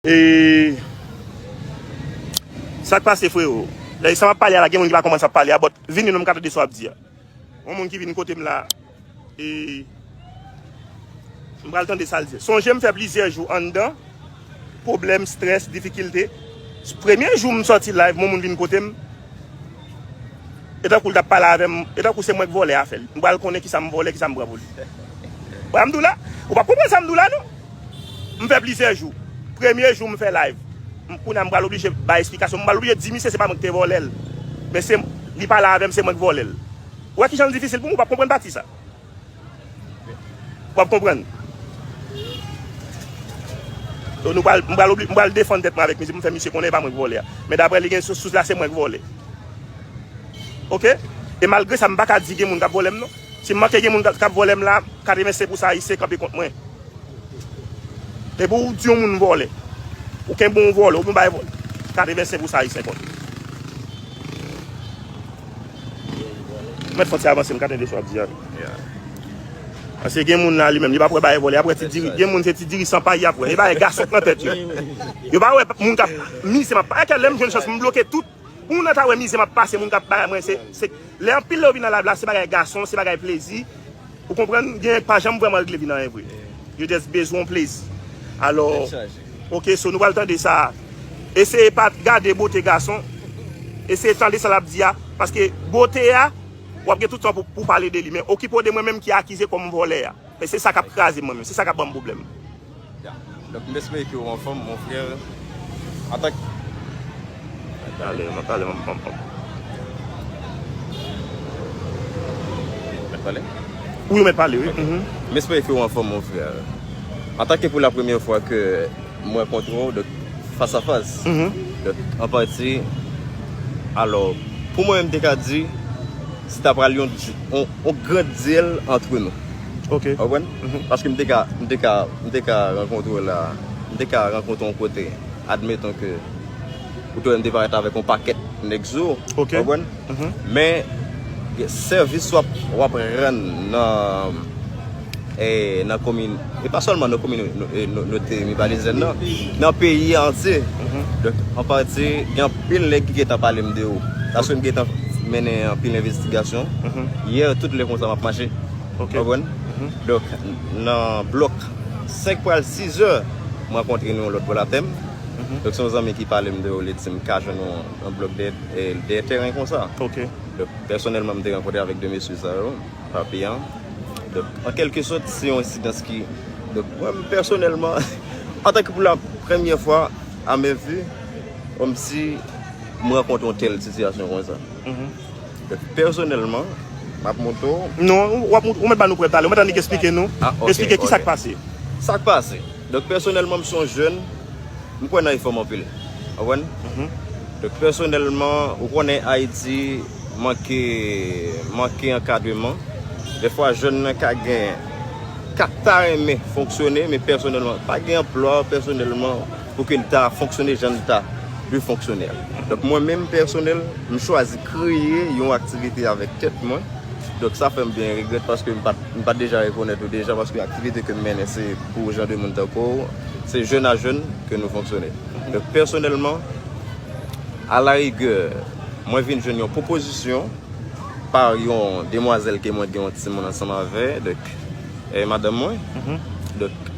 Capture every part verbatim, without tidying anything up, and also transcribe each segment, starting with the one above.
E sa k pase, frero? Lè sa m ap pale a la, gen moun ki pa konprann sa m ap pale a, but vini non, m ka tande sa w ap di a. Yon moun ki vin kote m la, e m pral tande sa l di. Sonje m fè plizyè jou anndan, pwoblèm, strès, difikilte. Premye jou m sòti live, yon moun vin kote m, e tankou l t ap pale avè m, e tankou se mwen k vòlè afè l. M pral konnen kisa m vòlè, kisa m pran pou li. Wè, m di w la, ou p ap konprann sa m di w la, non. M fè plizyè jou. Premye jou m fè live. M, kounye a m pral oblije bay esplikasyon. M pral oblije di misye se pa mwen ki te vòlè l. Men se, li pale avè m, se mwen ki vòlè l. Ou wè kijan l difisil pou mwen, ou p ap konprann pati sa. W ap konprann. Donk, nou pral, m pral obli-, m pral defann tèt mwen avèk misye, pou m fè misye konnen e pa mwen ki vòlè a. Men daprè li gen sou, sous la, se mwen ki vòlè. Oke? E malgre sa, m pa ka di gen moun k ap vòlè m, non. Si m manke gen moun k ap, k ap vòlè m la, katrevensenk pou san Ayisyen kanpe kont mwen. Depi w di yon moun vòlè, ou kenbe yon vòlè, ou byen bay vòlè, katrevensenk pou san Ayisyen kont. Mèt fò ti avanse, m ka tande sa w ap di a. Paske gen moun la, li menm, li pa pou wè bagay vòlè. Apre ti diri, gen moun se ti diri san pay y ap wè. E bagay gason k nan tèt yo. Yo pa wè moun k ap mize m ap pase. Lè m jwenn chans, m bloke tout. Pou moun nan ta wè mize m ap pase, moun k ap bay mwen, se, se, lè anpil lè yo vin nan live la, se bagay gason, se bagay plezi. Ou konprann? Gen pa janm vrèman regle vin anyen vre. Yo just bezwen yon plezi. Alò, oke, so nou pral tande sa. Eseye pa gade bote gason. Eseye tande sa l ap di a. Paske bote a, w ap gen tout tan pou, pou pale de li. Men okipe w de mwen menm ki akize kòm vòlè a. Men se sa k ap kraze m mwen menm. Se sa k ap ban m pwoblèm. Ya. Donk, m espere ke w anfòm, mon frè. Antank... Mwen pale, mwen pale, mwen, mwen, mwen. Mèt pale? Wi, ou mèt pale, wi. Mhm. M espere ke w anfòm, mon frè. Antanke pou la premyè fwa ke m rankontre w, donk, fas a fas. Mhm. Donk, an pati, alò, pou mwen, m te ka di, se ta pral yon, yon, yon gran dyèl antre nou. Ok. Ou konprann? Mhm. Paske m te ka, m te ka, m te ka rankontre w la, m te ka rankontre w yon kote. Admeton ke ou te wè m te parèt avèk yon pakèt nèg sou ou. Ok. Ou konprann? Mhm. Men, sèvis w ap, w ap rann nan, e, nan komin, e pa sèlman nan komin nou, nou, e, nou, nou te Mibalezèn nan, nan peyi a antye. Mhm. Donk, an pati, gen anpil nèg ki gentan pale m de ou. Paske m gentan mennen anpil envestigasyon. Mhm. Yè, tout lè konsa m ap mache. Ok. Ou konprann? Mhm. Donk, nan blòk senk pral sis è, m rankontre nou yon lòt bò latè m. Mhm. Donk, se yon zanmi ki pale m de ou, li di m ka jwenn yon, yon blòk dèyè, e, dèyè tèren konsa. Ok. Donk, pèsonèlman, m te rankontre avèk de mesye sa yo, papi an. Donk, an kèlke sòt, se yon ensidans ki, donk, mwen, m pèsonèlman, antanke pou la premyè fwa, a mè vi, kòmsi m rankontre yon tèl sitiyasyon konsa. Mhm. Donk, pèsonèlman, m ap montre w. Non, w ap mont-, ou mèt ba nou prèv talè. Ou mèt annik eksplike nou. Ah, ok, eksplike ki sa k pase. Sa k pase. Donk, pèsonèlman, m se yon jèn, m kwè nan efò m anpil. Ou konprann? Mhm. Donk, pèsonèlman, ou konnen Ayiti manke, manke ankadreman. Dèfwa, jèn nan ka gen, ka ta renmen fonksyone, men pèsonèlman, pa gen anplwa, pèsonèlman, pou ke l ta fonksyone jan l ta dwe fonksyone a. Donk, mwen menm, pèsonèl, m chwazi kreye yon aktivite avèk tèt mwen. Donk, sa fè m byen regrèt paske m pa t, m pa t deja rekonèt ou deja, paske aktivite ke m mennen, se pou jan de moun tankou w, se jèn a jèn ke nou fonksyone. Donk, pèsonèlman, alarigè, mwen vin jwenn yon pwopozisyon pa yon demwazèl ke mwen gen yon timoun ansanm avè, donk, e, madanm mwen. Mhm. Donk,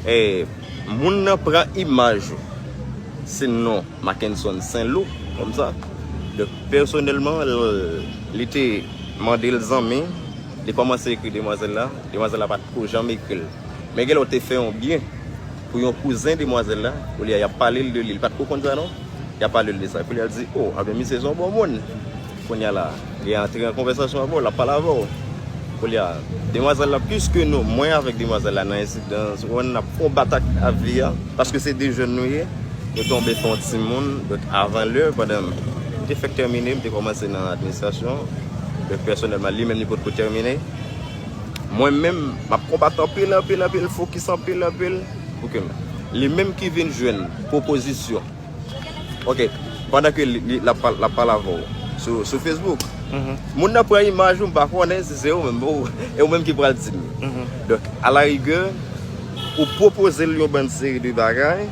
e, moun nan pran imaj ou. Se non Mackenson Saint Loup, kòmsa. Donk, pèsonèlman, l-, li te mande l zanmi, li kòmanse ekri demwazèl la. Demwazèl la pa t ko janm ekri l. Men gen lè w te fè yon byen pou yon kouzen demwazèl la, kounye a y ap pale l de li. Li pa t ko konn sa non. Y ap pale l de sa. Kounye a l di, o, anben misye se yon bon moun. Kounye a la, li antre an konvèsasyon avè w, l ap pale avè w. Kounye a, demwazèl la, piske nou, mwen avèk demwazèl la nan ensidans, ou konprann, n ap fè yon batay ak vi a, paske se de jèn nou ye, nou tonbe fè yon timoun, donk avan lè, pandan m te fèk tèmine, m te kòmanse nan administrasyon, donk pèsonèlman, li menm li potko tèmine. Mwen menm, m ap konbat anpil, anpil, anpil, fokis anpil, anpil, pou ke m, li menm ki vin jwenn pwopozisyon. Ok, pandan ke li, li, l ap pal-, l ap pale avè w sou, sou Facebook, mhm, moun nan pran imaj ou, m pa konnen si se ou menm, ou, e ou menm ki pral di m. Mhm. Donk, alarigè, ou pwopoze l yon bann seri de bagay,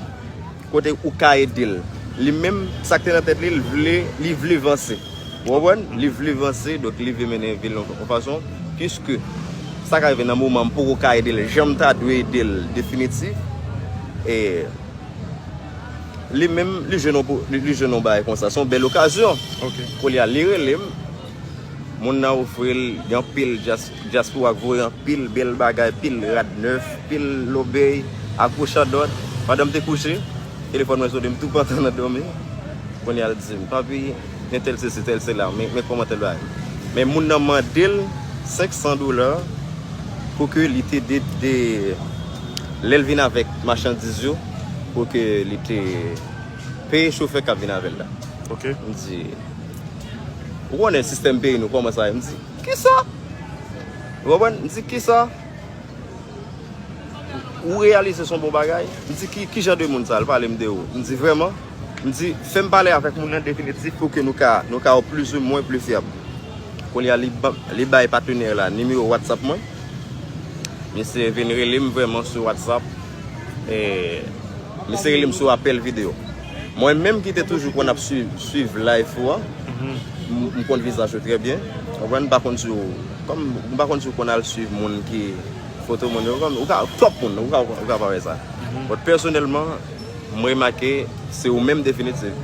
kote ou ka ede l. Li menm, sa k te nan tèt li, l vle, li vle vanse. Ou konprann? Li vle vanse, donk li vle mennen vi l yon, yon fason. Piske sa ka rive nan moman m poko ka ede l, jan m ta dwe ede l definitif. E li menm, li jwenn yon po-, li, li jwenn yon bagay konsa. Se yon bèl okazyon. Ok. Kounye a, li rele m. Moun nan ofri l, gen anpil dyaspora k voye anpil bèl bagay, pil rad nèf, pil lobèy, ak wochandòt. Pandan m te kouche, telefòn mwen sone, m tou pantan nan dòmi. Kounye a l di m, "Papi, gen tèl sesi, tèl sela, men, men kòmantè l bay." Men moun nan mande l senk san dola pou ke li te de, de, lè l vin avèk machandiz yo, pou ke li te peye chofè k ap vin avè l la. Ok. M di, ou konnen sistèm peyi nou kòman sa ye? M di, "Kisa?" Ou konprann? M di, "Kisa?" Ou reyalize se yon bon bagay? M di, "Ki, ki jan de moun sa l? Pale m de ou." M di, "Vrèman?" M di, "Fè m pale avèk moun nan definitif pou ke nou ka, nou ka wè plizoumwen pli fyab." Kounye a, li ba-, li bay patenè la nimewo WhatsApp mwen. Misye vin rele m vrèman sou WhatsApp. E, misye rele m sou apèl videyo. Mwen menm ki te toujou konn ap swiv, swiv live ou an, m, m konn vizaj ou trè byen. Ou konprann? M pa konn si w, kòm, m pa konn si w konn al swiv moun ki foto moun yo, kòm, ou ka, twòp moun, ou ka, ou ka pa wè sa. But pèsonèlman, m remake se ou menm definitif.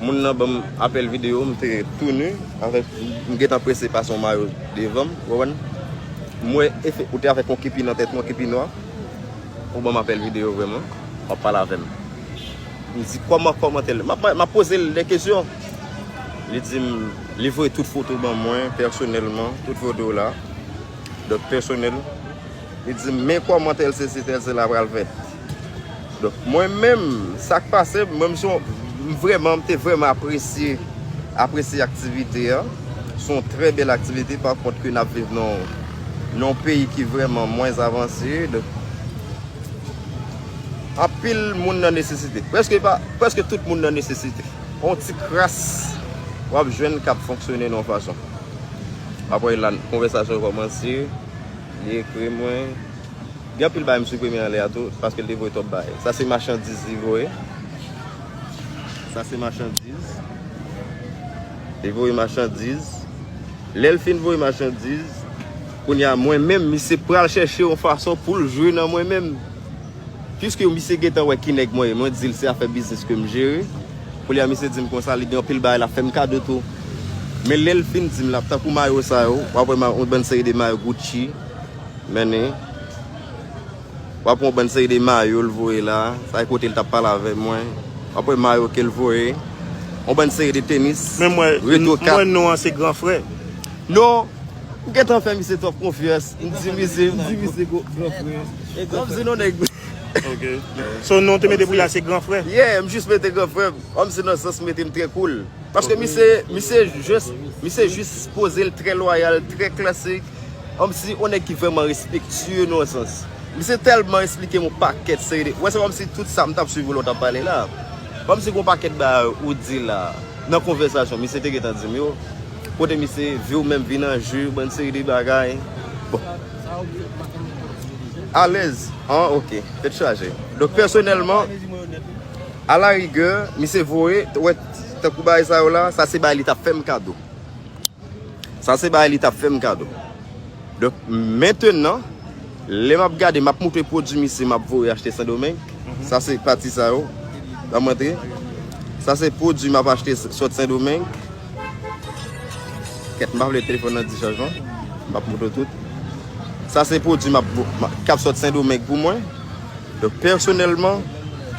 Moun nan ban m apèl videyo, m te tou nu, avèk, m gentan prese pase yon mayo devan m, ou konprann? M wè efe-, ou te avèk yon kepi nan tèt, yon kepi nwa. Ou ban m apèl videyo vrèman, w ap pale avè m. M di, "Kòman, kòman tèl?" M ap, m ap poze l de kesyon. Li di m, li voye tout foto ban mwen, pèsonèlman, tout foto la. Donk, pèsonèl. Li di m, "Men kòman tèl sesi, tèl sela pral fèt." Donk, mwen menm, sa k pase, mwen, m se yon, m vrèman, m te vrèman apresye, apresye aktivite a. Se yon trè bèl aktivite, pa kont ke n ap viv nan, nan yon peyi ki vrèman mwens avanse. Donk, anpil moun nan nesesite. Prèske pa, prèske tout moun nan nesesite. Yon ti kras w ap jwenn k ap fonksyone nan yon fason. Apre la, konvèsasyon kòmanse, li ekri mwen. Gen anpil bagay m siprime anlè a tou, paske l te voye twòp bagay. Sa se machandiz li voye. Sa se machandiz. Li voye machandiz. Lè l fin voye machandiz, kounye a mwen menm, misye pral chèche yon fason pou l jwe nan mwen menm. Piske misye gentan wè ki nèg mwen ye, mwen di l se afè biznis ke m jere. Kounye a misye di m konsa, li gen anpil bagay l ap fè m kado tou. Men lè l fin di m l ap tankou mayo sa yo, w ap wè ma-, yon bann seri de mayo Gucci, mennen. W ap wè yon bann seri de mayo l voye la, sa e kote l t ap pale avè mwen. W ap wè mayo ke l voye, yon bann seri de tenis, Men mwen, Retro m kat. Wè non an se gran frè. Non, m gentan fè misye twòp konfyans. M di misye, m di misye gwo, gran frè. Kòmsi non nèg. Ok. So non te mete pou la se gran frè. Yeah, m jis mete gran frè. Kòmsi nan sans mete m trè cool. Paske misye, misye jis, misye jis poze l trè lwayal, trè klasik. Kòmsi yon nèg ki vrèman respektye nan yon sans. Misye tèlman eksplike m yon pakèt seri de, wè, se kòmsi tout sa m t ap swiv ou lè w t ap pale la. Kòmsi gen yon pakèt bagay ou di la, nan konvèsasyon, misye te gentan di m yo. Kote misye, vi w menm vin an je, bann seri de bagay. Bon. Alèz. An, ok. Tèt chaje. Donk, pèsonèlman, alarigè, misye voye, wè, tankou bagay sa yo la, sa se bagay li t ap fè m kado. Sa se bagay li t ap fè m kado. Donk, mentenan, lè m ap gade, m ap moutre pwodui misye m ap voye achte Sendomeng. Sa se pati sa yo. Ban m antre. Sa se pwodui m ap achte s-, sot Sendomeng. Kèt, m pa vle telefòn nan di chaj non. M ap moutre tout. Sa se pwodui m ap vo-, m ap, k ap sot Sendomeng pou mwen. Donk, pèsonèlman,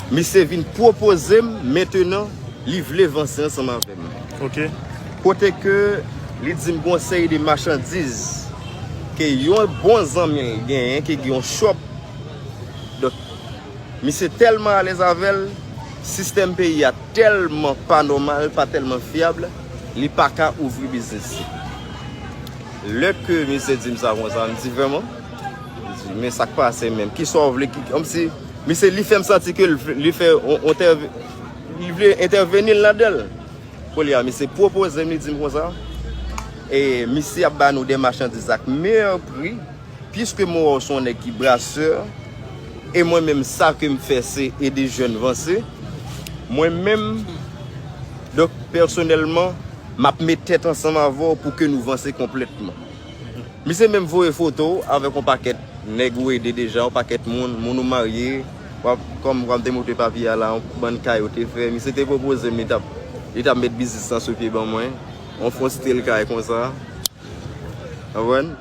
misye vin pwopoze m mentenan li vle vanse ansanm avè m. Ok. Kote ke li di m gon seri de machandiz ke yon bon zanmi l genyen, ke gen yon shop. Donk, misye tèlman alèz avè l, sistèm peyi a tèlman pa nòmal, pa tèlman fyab, li pa ka ouvri biznis li. Lè ke misye di m sa konsa, m di vrèman? M di, men sa k pase menm? Kisa w vle? Ki, kòmsi, misye, li fè m santi ke l, li fè on, on tèv-, li vle entèveni l ladan l. Kounye a, misye pwopoze m, li di m konsa, e misye ap ba nou de machandiz ak meyè pri, piske mwen wè w se yon nèg ki brasè, e mwen menm sa ke m fè se ede jèn vanse, Mwen menm, donk, pèsonèlman, m ap met tèt ansanm avè w pou ke nou vanse konplètman. Misye menm voye foto avèk yon pakèt nèg ou ede deja, yon pakèt moun, moun ou marye, w ap, kòm, kòm te montre papye a la, yon bann kay ou te fè. Misye te pwopoze m li t ap, li t ap met biznis lan sou pye ban mwen, yon fon stil kay konsa. Konprann?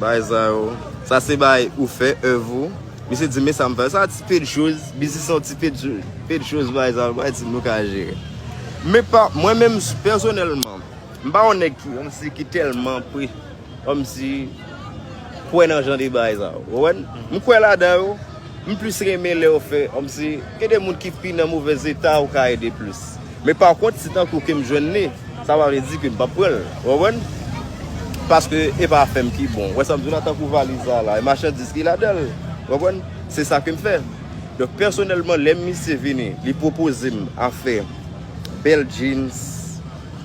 Bagay sa yo. Sa se bagay ou fè, èv ou. Misye di, men sa m fè. Sa ti pe de choz. Biznis se yon ti pe de, pe de choz, bagay sa yo. Bagay ti nou ka jere. Men pa, mwen menm, pèsonèlman, m pa yon nèg ki, kòmsi, ki tèlman pre, kòmsi, kwè nan jan de bagay sa yo. Ou konprann? M kwè ladan yo. M plis renmen lè yo fè, kòmsi, gen de moun ki pi nan movèz eta, ou ka ede plis. Men pa kont, si tankou ke m jwenn li, sa pa vle di ke m p ap pran l. Ou konprann? Paske e pa afè m ki bon. Ou wè sa m di w la, tankou valiz sa la, e machandiz ki ladan l. Ou konprann? Se sa ke m fè. Donk, pèsonèlman, lè misye vini, li pwopoze m afè bèl jeans,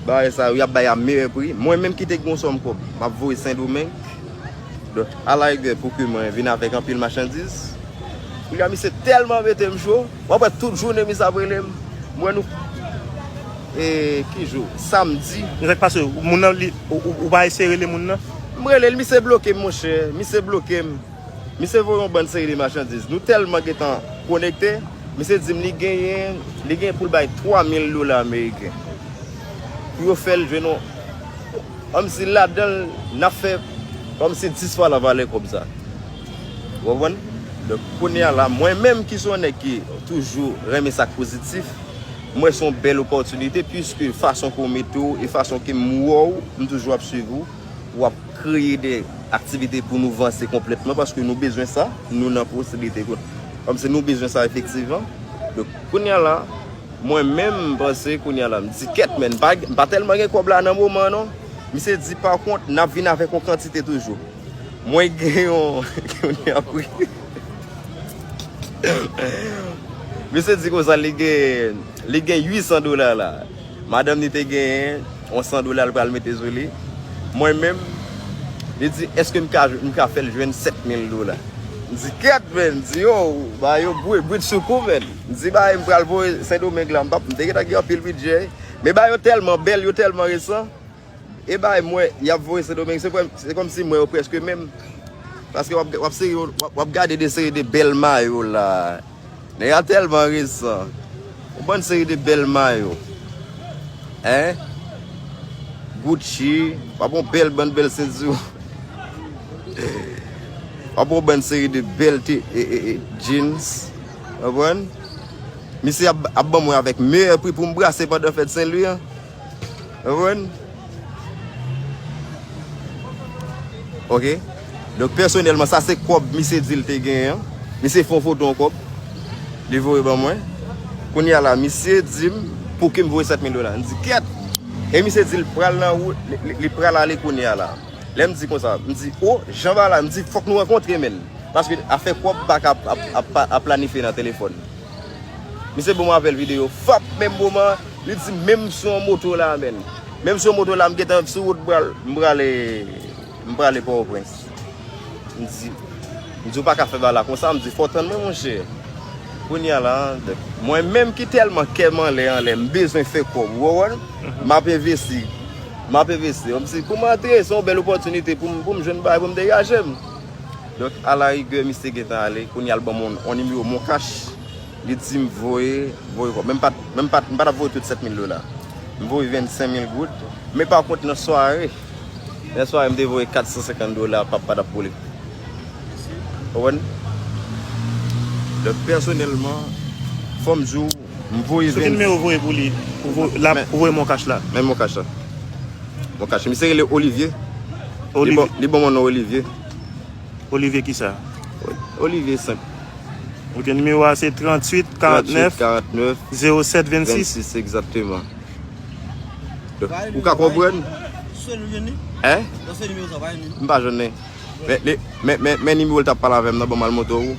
bagay sa yo, y ap bay a meyè pri. Mwen menm ki te gen yon sòm kòb, m ap voye Sendomeng. Donk, alarigè, pou ke mwen vin avèk anpil machandiz. Kounye a, misye tèlman mete m cho. W ap wè tout jounen misye ap rele m. Mwen nou. E, ki jou? Samdi. Men sa k pase, moun nan, li, ou, ou, ou pa eseye rele moun nan? M rele l, misye bloke m, monchè. Misye bloke m. Misye voye yon bann seri de machandiz. Nou tèlman gentan konekte, misye di m li genyen, li gen pou l bay twa mil dola ameriken. Pou yo fè l jwenn yon, kòmsi ladan l, n ap fè kòmsi dis fwa la valè kòb sa. Ou konprann? Donk, kounye a la, mwen menm ki se yon nèg ki toujou renmen sa k pozitif, m wè se yon bèl opòtinite, piske fason ke w mete w e fason ke m wè w, m toujou ap swiv ou, w ap kreye de aktivite pou nou vanse konplètman, paske nou bezwen sa, nou nan posiblite, kòmsi nou bezwen sa efektivman. Donk, kounye a la, mwen menm, m panse, kounye a la, m di, kèt, men, m pa, m pa tèlman gen kòb la nan moman an, non. Misye di, pa kont, n ap vin avèk yon kantite toujou. Mwen gen yon, kounye a, wi. Misye di konsa, li gen, li gen uit san dola la. Madanm li te genyen yon san dola l pral mete sou li. Mwen menm, li di, èske m ka, m ka fè l jwenn sèt mil dola? M di, kèt, men, m di, yo, ba yo bri, bri sou kou, men. M di, ba, m pral voye Sendomeng la, m p ap, m te gentan gen anpil bidjè. Men ba yo tèlman bèl, yo tèlman resan. E bay mwen, y ap voye Sendomeng, se kòm, se kòmsi mwen yo prèske menm. Paske w ap, w ap seri, w ap, w ap gade de seri de bèl mayo la. Nèg la tèlman resan. Yon bann seri de bèl mayo. Hein? Gucci, w ap yon bèl bann bèl senti. W ap yon bann seri de bèl te, e, e, e, jeans. Konprann? Misye ap, ap ban mwen avèk meyè pri pou m brase pandan fèt Sen Lwi an. Konprann? Ok. Donk, pèsonèlman, sa se kòb misye di l te genyen an. Misye fè yon foto yon kòb. Li voye ban mwen. Kounye a la, misye di m pou ke m voye sèt mil dola. M di, kèt! E misye di l pral nan wout, li, li, li pral ale kounye a la. Lè m di konsa, m di, o, jan bagay la, m di, fòk nou rankontre, menn. Paske afè kòb pa ka ap, ap, ap, ap planifye nan telefòn. Misye ban m apèl videyo, fap, menm moman, li di, menm sou yon moto la, menn. Menm sou yon moto la, m gentan sou wout, m pral, m prale, m prale Pòtoprens. M di, m di, ou pa ka fè bagay la konsa, m di, fò w tann mwen, monchè. Kounye a la, mwen menm ki tèlman kè m anlè, anlè, m bezwen fè kòb, ou konprann? M ap envesti, m ap envesti. Kòmsi pou m antre, se yon bèl opòtinite pou m, pou m jwenn bagay, pou m degaje m. Donk, alarigè, misye gentan ale. Kounye a, l ban m yon, yon nimewo Moncash. Li di m voye, voye kòb. Men m pa t, men m pa t, m pa t ap voye tout sèt mil dola. M voye vennsenk mil goud. Men pa kont, nan sware, nan sware, m te voye kat san senkant dola, pa, pa t ap boule. Ou konprann? Donk, pèsonèlman, fò m di w, m voye vennsenk. Sou ki nimewo w voye pou li? Ou vo-, la, men, ou voye Moncash la? Men Moncash la. Moncash. Misye rele Olivier. Li Olivier. Ban, li ban m non Olivier. Olivier kisa? Olivier senp. Ok, nimewo a se tranntuit karannèf, tranntuit karannèf, zewo sèt vennsis. Vennsis, egzakteman. Ou ka konprann? Hein? M pa jwenn li. Men, li, men, men, men nimewo l t ap pale avè m nan, ban m al montre w.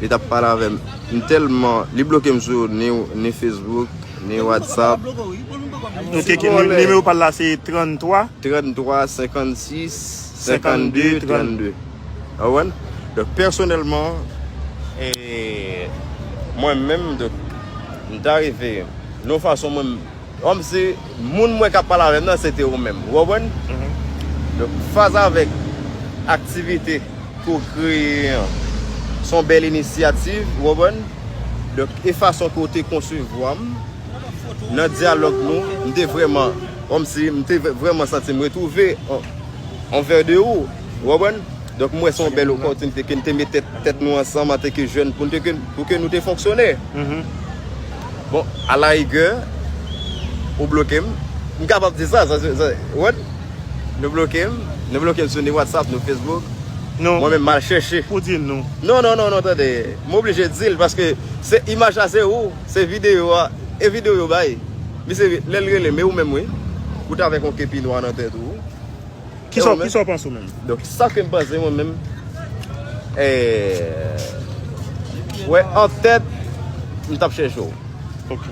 Li t ap pale avè m. M tèlman, li bloke m sou ni, ni Facebook, ni WhatsApp. Ok, ki ni-, nimewo pa l la se tranntwa. Tranntwa, senkannsis, senkannde, trannde. Ou konprann? Donk, pèsonèlman, e, mwen menm, donk, M ta rive nan yon fason mwen, kòmsi moun mwen k ap pale avè m nan, se te ou menm. Ou konprann? Donk, fas avèk aktivite ke w kreye an, se yon bèl inisyativ, ou konprann? Donk, e fason ke w te konsevwa m nan dyalòg nou, m te vrèman, kòmsi m te vrèman santi m retwouve an, anvè de ou, ou konprann? Donk, m wè se yon bèl opòtinite ke n te met tèt, tèt nou ansanm antanke jèn pou n te, pou ke nou te fonksyone. Bon, alarigè, ou bloke m. M kapab di sa, sa, sa, sa, ou konprann? Nou bloke m, nou bloke m sou ni WhatsApp, ni Facebook. Non. Mwen menm, m al chèche. Ou di nou. Non, non, non, non, tande. M oblije di l paske se imaj la, se ou, se videyo a, e videyo yo bay. Misye, lè l rele m, e ou menm, wi. Ou t avèk yon kepi nwa nan tèt ou. Kisa w panse ou menm? Donk, sa ke m panse, mwen menm, eh, wè, an tèt, m t ap chèche w. Ok.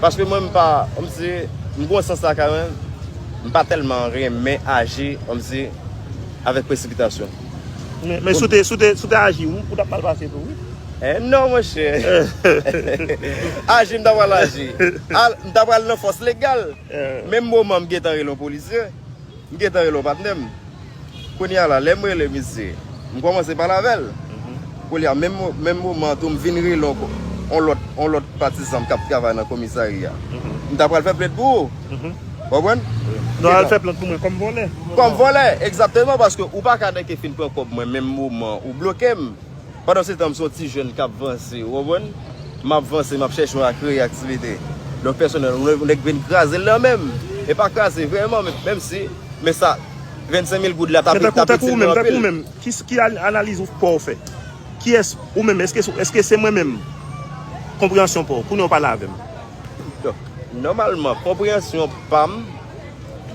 Paske mwen, m pa, kòmsi, m gen yon sans la, kanmenm, m pa tèlman renmen aji, kòmsi, avèk presipitasyon. Men, men si w te, si w te, si w te aji, ou, ou t ap mal pase tou, wi. Eh, non, monchè. Aji, m ta pral aji. Al, m ta pral nan fòs legal. Menm moman, m gentan rele yon polisye. M gentan rele yon patnè m. Kounye a la, lè m rele misye, m kòmanse pale avè l. Kounye a, menm mo-, menm moman an tou, m vin rele yon, yon lòt, yon lòt patizan m k ap travay nan komisarya. M ta pral fè plent pou ou. Ou konprann? Non, al fè plent pou mwen kòm vòlè. Kòm vòlè, egzakteman, paske ou pa ka nèke fin pran kòb mwen, menm moman ou bloke m. Pandan se tan, m se yon ti jèn k ap vanse, ou konprann? M ap vanse, m ap chèche yon, a kreye aktivite. Donk, pèsonèl, yon nèg vin kraze l nan men m. E pa kraze vrèman, men, menm si, men sa, vennsenk mil goud la, t ap, men tankou, t ap itil mwen anpil. Tankou ou menm, ki, ki an-, analiz ou pa w fè? Kiyès ou menm? Èske, èske se mwen menm? Konpreyansyon pa w, kounye a w pale avè m. Donk, nòmalman, konpreyansyon pa m,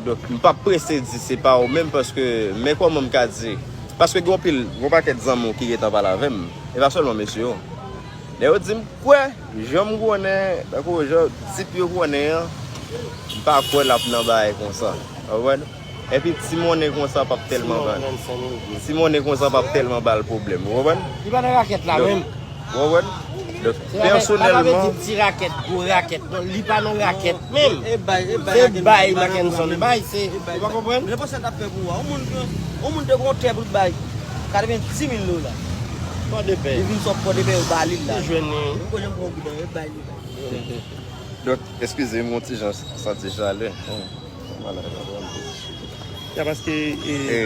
donk, m p ap prese di se pa ou menm, paske, men kòman m ka di, paske gen anpil, gen yon pakèt zanmi w ki gentan pale avè m, e pa sèlman mesye yo. Lè yo di m, kwè, jan m konnen, tankou jan tip yo konnen an, m pa kwè l ap nan bagay konsa. Ou konprann? Epi ti monnen konsa p ap tèlman ba l. Ti monnen konsa p ap tèlman ba l pwoblèm, ou konprann? Li pa nan rakèt la menm. Ou konprann? Donk, pèsonèlman, di ti rakèt, gwo rakèt. Non, li pa nan rakèt menm. Se bay Mackenson bay, se, ou pa konprann? Nenpòt sa l t ap fè pou ou a. Yon moun, yon moun te gen yon tè pou l bay katrevenndis mil dola. Pòdepè. Li vin sot Pòdepè, yo ba li l la. Li jwenn li. Yon kote m pran yon bidon, yo bay li. Donk, eskize m, yon ti jan santi chalè. Malad anpil. Ya, paske, e, e,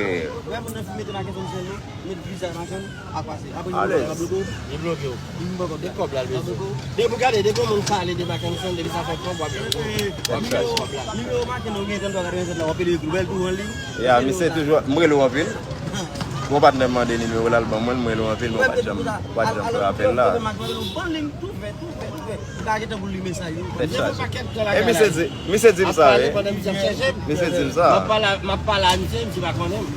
wè moun nan fin mete Mackenson sèl non, met vizaj Mackenson, a pase. Apre li bloke w. Li bloke w. Li bloke w. E kòb la l bezwen. Depi w gade, depi yon moun pale de Mackenson, depi sa fè kòb, w ap jwenn kòb la. Nimewo Mackenson ou gen trannntwa katrevennsèt la, w ap ede ekri w bèl tou an liy. Ya, misye toujou, m rele w anpil. Bon, patnè m mande nimewo l, al ban mwen l, m rele w anpil, men w pa t janm, w pa t janm fè apèl la. Ban liy tou vè, tou vè, tou vè. Li pa gentan pou l li mesaj yo. Tèt chaje. E misye di, misye di m sa, wi. Misye di m sa. M ap pale, m ap pale a misye, misye pa konnen m.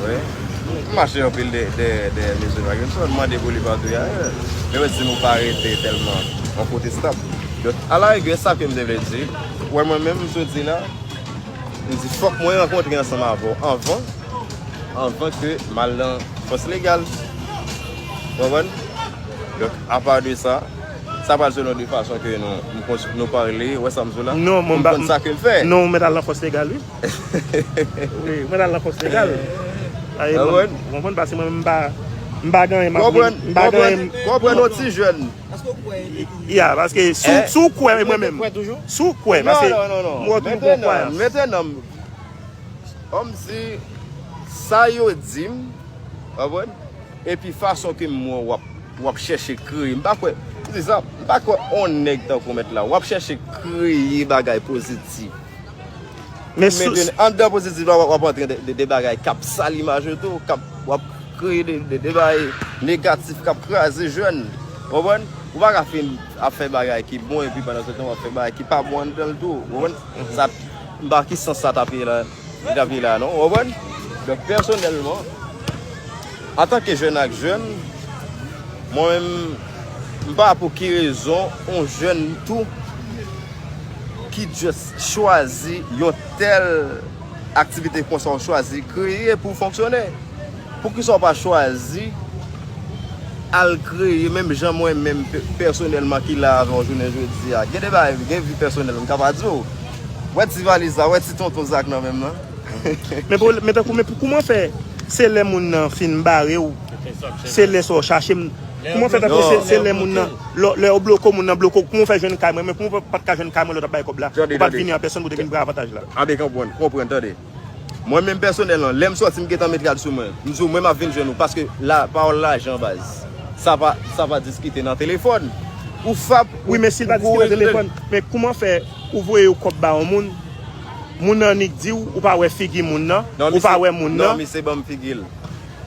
Wi. M mache anpil dèyè, dèyè, dèyè mesye Mackenson, m mande pou li patou, ya. Men yo di m ou pa rete tèlman yon kote stab. Donk, alarigè, sa ke m te vle di, wè mwen menm, m sot di la, m di fòk mwen rankontre ansanm avè w anvan, anvan ke m al nan fòs legal. Ou konprann? Donk, apa de sa, sa pral selon de fason ke nou, nou kons-, nou pale, ou wè sa m di w la? Non, mwen m pa, konn sa ke m fè. Non, ou mèt al nan fòs legal, wi. Wi, ou mèt al nan fòs legal. Ou konprann? Ou konprann? Paske mwen, m pa, m pa gen anyen, m pa gen anyen. Konprann yon ti jèn. Ya, paske si w, si w kwè mwen menm, si w kwè, paske m wè w toujou pran kwayans. Kòmsi sa yo di m, konprann? Epi fason ke m wè w ap, w ap chèche kreye. M pa kwè, m di sa, m pa kwè on nèg tankou mèt la, w ap chèche kreye bagay pozitif. Men sou, men anndan pozitif la, w ap, w ap antre de, de, de bagay k ap sal imaj ou tou, k ap, w ap kreye de, de, de bagay negatif k ap kraze jèn. Konprann? Ou pa ka fin ap fè bagay ki bon epi pandan se tan w ap fè bagay ki pa bon anndan l tou. Ou konprann? Sa, m pa ki sans sa t ap ye la, li t ap ye la non. Ou konprann? Donk, pèsonèlman, antanke jèn ak jèn, mwen menm, m pa pou ki rezon on jèn tou ki just chwazi yon tèl aktivite konsa, ou chwazi kreye pou fonksyone. Poukisa w pa chwazi al kreye, menm jan mwen menm pè- pèsonèlman ki la avè w jounen jodi a. Gen de bagay, gen vi pèsonèl, m ka pa di w. Wè ti valiz la, wè ti tonton Zak nan men m nan. Men pou, men tankou, men pou kouman fè, se lè moun nan fin bare w, se lè sa w chache m. Kouman fè tankou se, se lè moun nan, lè, lè yo bloke w, moun nan bloke w, kouman w fè jwenn kay mwen, men kouman w fè pa t ka jwenn kay mwen lè w t ap bay kòb la, ou pa t vini an pèsòn pou te vin pran avantaj la. Abe, konprann, konprann, tande. Mwen menm pèsonèlman, lè m sòti, m gentan met rad sou mwen. M di w, mwen m ap vin jwenn ou, paske la, pawòl lajan, baz. Sa pa, sa pa diskite nan telefòn. Ou fap, wi, men si l pa diskite nan telefòn, men kouman fè ou voye yon kòb ba yon moun, moun nan annik di w, ou pa wè figi moun nan, ou pa wè moun nan. Non, misye ban m figi l.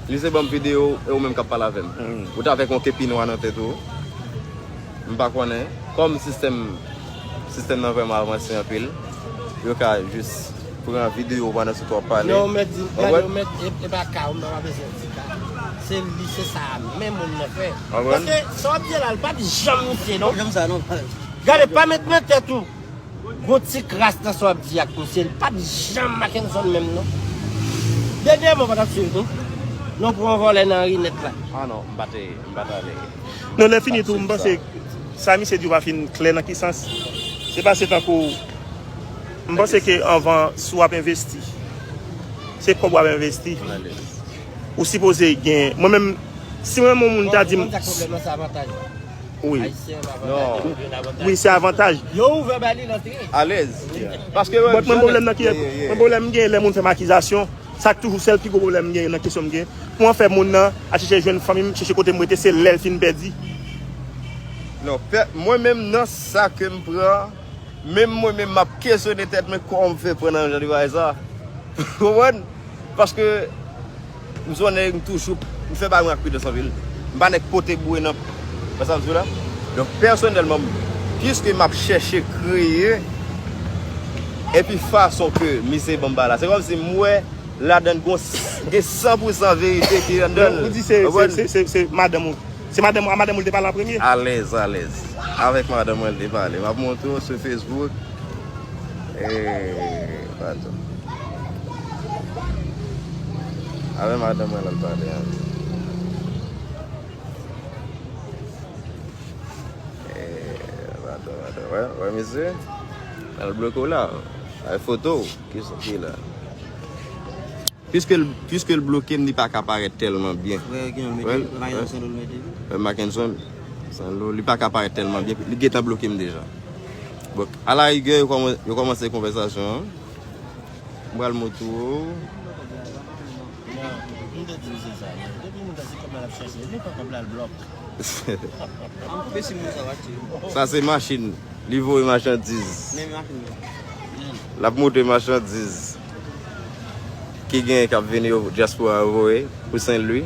Misye ban m videyo, e ou menm k ap pale avè m. Ou t avèk yon kepi nwa nan tèt ou. M pa konnen. Kòm sistèm, sistèm nan vrèman avanse anpil, yo ka jis pran videyo pandan se w ap pale. Non, mèt di, gade, mèt, e, e pa ka, ou pa bezwen di ka. Se li, se sa a, menm moun nan fè. Paske sa w ap di la, l pa t janm misye, non. Janm sa, non. Gade, pa met nan tèt ou. Gon ti kras nan sa w ap di ak misye, li pa t janm Mackenson menm non. Dènyèman, pa t ap swiv nou. Nou pran vòlè nan ri nèt la. Ah non, m pa te, m pa t ale. Non, lè fini tou, m panse sa misye di w pa fin klè nan ki sans. Se pa se tankou, m panse ke anvan, si w ap envesti, se kòb w ap envesti. Ou sipoze gen, mwen menm, si mwen menm yon moun ta di m. Wi. Wi, se avantaj. Yo ouvè ba li l antre. Alèz. Paske mwen, mwen pwoblèm nan ki, mwen pwoblèm m gen lè moun fè m akizasyon, sa k toujou sèl pi gwo pwoblèm m gen nan kesyon m gen. Pou mwen fè moun nan al chèche jwenn fanmi m, chèche kote m rete, se lè l fin pèdi. Non, pè, mwen menm nan sa ke m pran, menm mwen menm m ap kesyone tèt mwen kòman m fè pran nan jan de bagay sa. Ou konprann? Paske m se yon nèg m toujou, m fè bagay mwen ak pridans anpil. M pa nèg pote boure nan, wè sa m di w la? Donk, pèsonèlman, piske m ap chèche kreye, epi fason ke misye ban m bagay la, se kòmsi m wè ladann gon s- gen san pou san verite ki anndan l. Ou di se, se, se, se, se madanm ou. Se madanm, a madanm ou l te pale an premye? Alèz, alèz. Avèk madanm mwen l te pale. M ap montre w sou Facebook. E, patou. Avè madanm mwen l al pale an. E, patou, patou. Wè, wè, mesye. L al bloke w la. Ay foto w. Kisa ki la? Piske l, piske l bloke m, li pa ka parèt tèlman byen. Wè, gen yon mete, Mackenson Saint-Louis mete. Wè, Mackenson Saint-Louis, li pa ka parèt tèlman byen. Li gentan bloke m deja. Bon, alarigè, yo kòman- yo kòmanse konvèsasyon an. M pral montre w. Non, m te di misye sa. Depi moun nan se kòb la l ap chèche, li pran kòb la, l blòk. Sa se machin. Li voye machandiz. L ap monte machandiz ki genyen k ap vini yo, dyaspora yo voye pou Senlwi.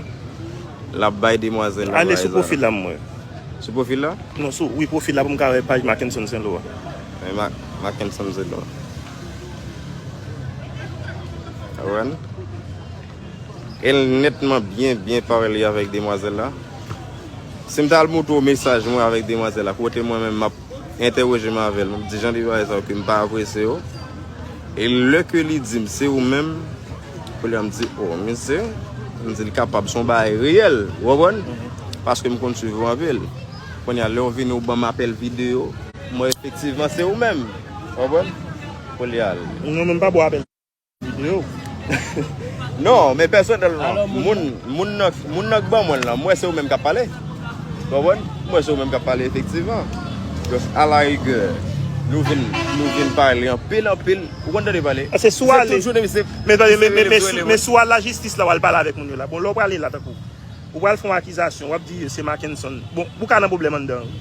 L ap bay demwazèl la. Ale sou pwofil la, m wè. Sou pwofil la? Non, sou, wi, pwofil la pou m ka wè paj Mackenson Senlo a. Wi, Ma- Mackenson Senlo a. Ou konprann? E l nètman byen, byen pale avèk demwazèl la. Si m ta al montre w mesaj mwen avèk demwazèl la, kote mwen menm m ap entèwoje m avè l, m ap di jan de bagay sa yo ke m pa apresye yo. E lè ke li di m se ou menm, kounye a m di, o, mesye, m di l kapab se yon bagay reyèl, ou konprann? Paske m konn swiv ou anpil. Kounye a, lè w vini, ou ban m apèl videyo, m wè efektivman se ou menm, ou konprann? Kounye a, non, men m pa ba w apèl. Yo. Non, men pèsonèlman, moun, moun nan, moun nan k ban mwen l lan, m wè se ou menm k ap pale. Konprann? M wè se ou menm k ap pale, efektivman. Donk, alarigè, nou vin, nou vin pale anpil, anpil. Ou konn tande pale? Se sou ale. Se tout jounen, misye, men tande, men, men, men sou al lajistis la, w al pale avèk moun yo la. Bon, lè w prale la, tankou. Ou pral fè yon akizasyon, w ap di se Mackenson. Bon, ou ka nan pwoblèm anndan wi.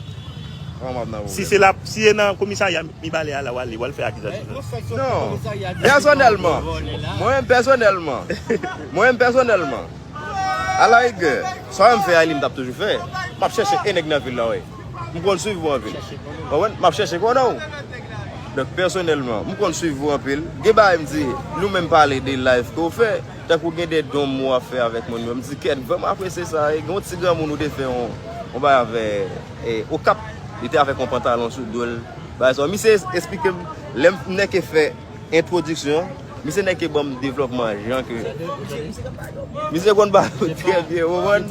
Kòman m ap nan pwoblèm? Si se la, si e nan komisarya Mibalè a la w ale, w al fè akizasyon. Non. Pèsonèlman, mwen menm pèsonèlman, mwen menm pèsonèlman, alarigè, sa w wè m fè a li m t ap toujou fè. M ap chèche e nèg nan vil la wi. M konn swiv ou anpil. Konprann? M ap chèche konnen w. Donk, pèsonèlman, m konn swiv ou anpil. Gen bagay m di, nou menm pale de live ke w fè. Tankou gen de don m w ap fè avèk moun yo. M di, kèt, m vrèman apresye sa. E gen yon ti granmoun ou te fè yon, yon bagay avè, e, Okap. Li te avèk yon pantalon sou do l. Bagay sa. Misye es- esplike m, lè m nèke fè entwodiksyon, Misye nèg ki ban m devlòpman jan ke misye konn ba trè byen, ou konprann?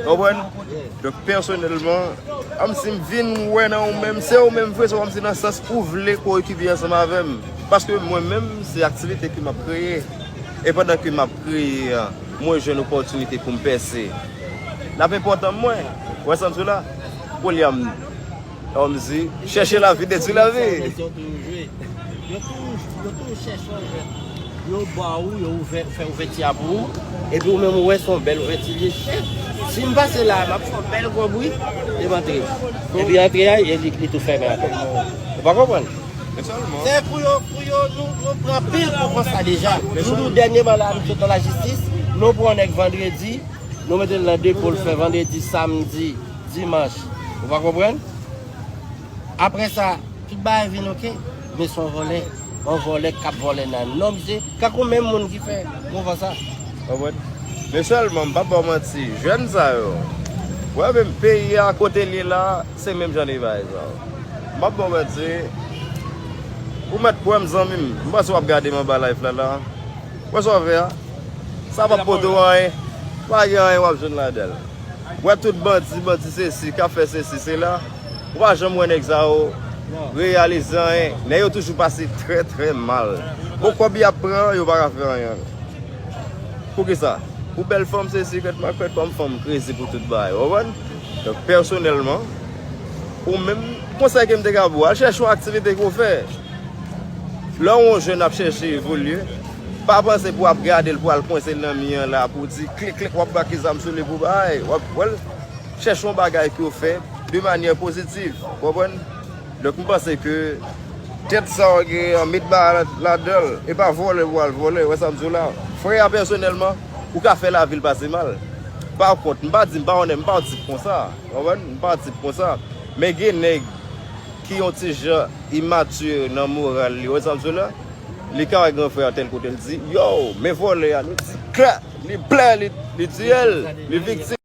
Ou konprann? Donk, pèsonèlman, kòmsi m vin wè nan ou menm, se ou menm vre, se kòmsi nan sans ou vle koekipe ansanm avè m. Paske mwen menm, se aktivite ke m ap kreye. E pandan ke m ap kreye a, mwen jwenn opòtinite pou m pèse. L ap enpòtan mwen. Ou wè sa m di w la? Kounye a, m Kòmsi, chèche lavi detwi lavi. Yo toujou jwe. Yo toujou, yo toujou chèche yon jwèt. Yo ba ou, yo ouvè, fè ouvèti a pou ou. Epi ou menm ou wè se yon bèl ouvèti li ye. Si m pase la, m ap fè yon bèl gwo bri, e m antre. Epi antre a, e li, li tou fèmen ankò. Ou pa konprann? Se pou yo, pou yo, nou, nou pran pil kou konsa deja. Nou, nou dènyèman la, nou sot nan lajistis, nou pran yon nèg vandredi, nou mete l nan depo, l fè vandredi, samdi, dimanch. Ou pa konprann? Apre sa, tout bagay vin oke. Men se yon vòlè. Yon vòlè k ap vòlè nan non misye. Kankou menm moun ki fè mouvman sa. Konprann? Men sèlman, m p ap ba w manti, jèn sa yo, w wè menm peyi a kote l ye la, se menm jan de bagay sa yo. M p ap ba w manti, ou mèt kwè m, zanmi m, m panse w ap gade m anba live la la. Wè sa w fè a? Sa p ap pote w anyen. Pa gen anyen w ap jwenn ladan l. Wè tout bandi, bandi sesi, k ap fè sesi, sela. Ou pa janm wè nèg sa yo reyalize anyen. Nèg yo toujou pase trè, trè mal. Bon, kòb y ap pran, yo pa ka fè anyen. Poukisa? Pou bèl fanm sesi, kèt makrèt, kòm fanm krezi pou tout bagay. Ou konprann? Donk, pèsonèlman, ou menm, konsèy ke m te ka ba w, al chèche yon aktivite ke w fè. Lè yon jèn ap chèche evolye, pa panse pou w ap gade l, pou w al kwense l nan mi an la, pou w di klik, klik, w ap brake zam sou li pou bay, w ap, wè l, chèche yon bagay ke w fè de manyè pozitiv, w konprann? Donk, m panse ke tèt sa w gen an, met bagay la, ladan l, e pa vòlè pou w al vòlè, wè sa m di w la. Frè a, pèsonèlman, ou ka fè lavi l pase mal. Pa kont, m pa di, m pa yon nèg, m pa yon tip konsa, w konprann? M pa yon tip konsa. Men gen nèg ki yon ti jan imatye nan moral li. Wè sa m di w la? Li ka wè gran frè a tèl kote, l di, yo, men vòlè a, li di klè, li plè, li, li tiye l, li viktim.